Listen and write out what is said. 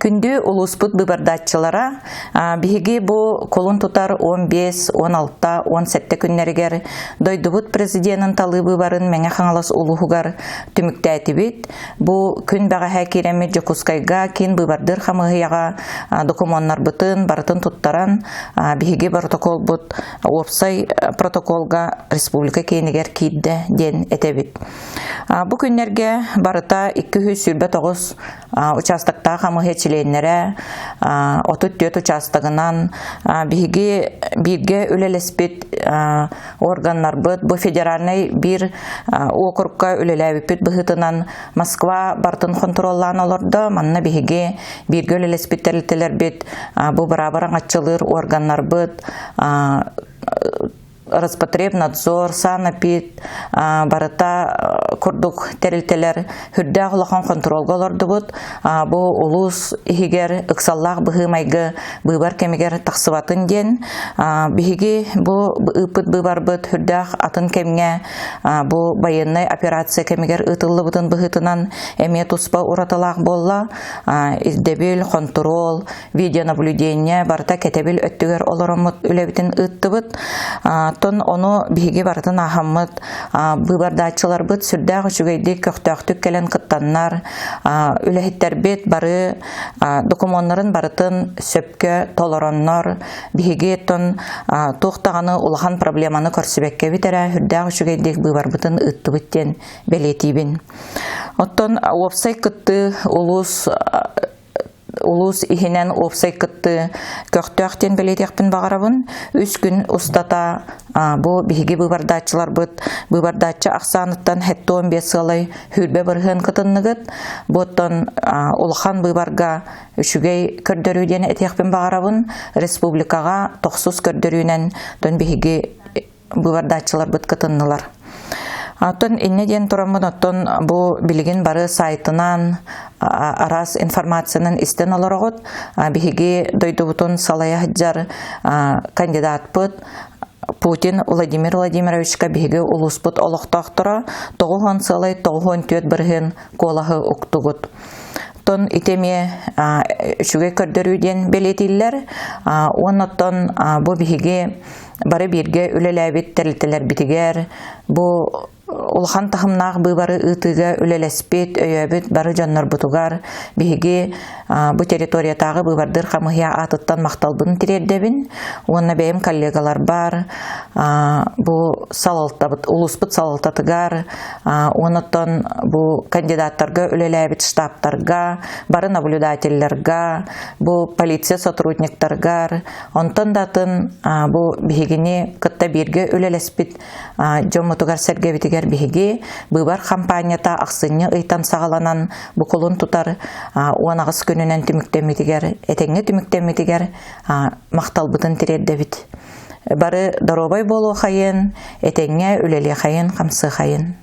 Күндү улууспут быыбардааччылара, биһиги бу кулун тутар 15, 16, 17 күннэригэр дойдубут президенин талыы быыбарын Мэҥэ Хаҥалас улууһугар түмүктээтибит. Бу күн бэҕэһээ киирэммит Дьокуускайга киин быыбардыыр хамыыһыйаҕа докумуоннарбытын барытын туттаран, биһиги протоколбут уопсай протоколга республика киинигэр киирдэ диэн этэбит. Бу күннэргэ барыта 229 участоктаах хамыыһыйа чилиэннэрэ 34 учаастагынан биһиги бииргэ үлэлэспит органнарбыт бу федеральнай биир уокурукка үлэлээбиппит быһыытынан Москва барытын хонтуруоллаан олордо. Манна биһиги бииргэ үлэлэспит тэрилтэлэрбит бу быраабы араҥаччылыыр органнарбыт Роспотребнадзор, Санэпид барыта курдук тэрилтэлэр үрдээх улахан хонтуруолга олордубут. Бу улуус иһигэр ыксаллаах быһыы-майгы быыбар кэмигэр тахсыбатын диэн биһиги бу ыыппыт быыбарбыт үрдээх атын кэмҥэ бу байыаннай операция кэмигэр ыытыллыбытын быһыытынан эмиэ туспа уратылаах буолла. Ирдэбил, хонтуруол, видеонаблюдение барыта кэтэбил өттүгэр олороммут үлэбитин ыыттыбыт. Тон ону биһиги барытын ааһаммыт быыбардааччыларбыт сүрдээх үчүгэйдик көхтөөхтүк кэлэн кыттаннар үлэһиттэрбит бары докумуоннарын барытын сөпкө толороннор биһиги тон туох даҕаны улахан проблеманы көрсүбэккэбит эрэ сүрдээх үчүгэйдик быыбарбытын ыыттыбыт диэн бэлиэтиибин. Оттон уопсай кыттыы улуус улуус иһинэн уопсай кыттыы көхтөөх диэн бэлиэтиэхпин баҕарабын. Үс күн устата бу биһиги быыбардааччыларбыт быыбардааччы ахсааныттан 75 сыалай хүрбэ бырыһыан кытынныгыт. Бу оттон улахан быыбарга үчүгэй көрдөрүү диэн этиэхпин баҕарабын. Республикаҕа тохсус көрдөрүүнэн тон биһиги быыбардааччыларбыт кытыннылар. Оттон иннэ диэн тураммын, оттон бу билигин бары сайтынан араас информациянан истэн олороҕут. Биһиги дойдубутун салайа сылдьар кандидатпыт Путин Владимир Владимировичка биһиги улууспут олохтоохторо 90 сыалай 94 бырыһын куолаһы уктугут. Оттон ити эмиэ үчүгэй көрдөрүү диэн бэлиэтииллэр. Уонна оттон бу биһиги бары бииргэ үлэлээбит тэрилтэлэрбитигэр бу улахан таһымнаах быыбары ыытыыга үлэлэспит, өйөөбүт бары дьоннорбутугар биһиги бу территориятааҕы быыбардыыр хамыһыйа аатыттан махталбын тириэрдэбин уонна бэйэм коллегаларбар бу салалтабыт улууспут салалтатыгар уонна бу кандидаттарга үлэлээбит штабтарга бары наблюдателларга бу полиция сотрудниктарыгар Онтон да атын бу биһигини кытта бииргэ үлэлэспит дьоммутугар-сэргэбитигэр биһиги быыбар хампаанньата ахсынньы ыйтан саҕаланан бу кулун тутар 18 күнүнэн түмүктэммитигэр, этэҥҥэ түмүктэммитигэр махталбытын тириэрдэбит. Бары доруобай буолуохайын, этэҥҥэ үлэлиэхэйин, хамсыахайын.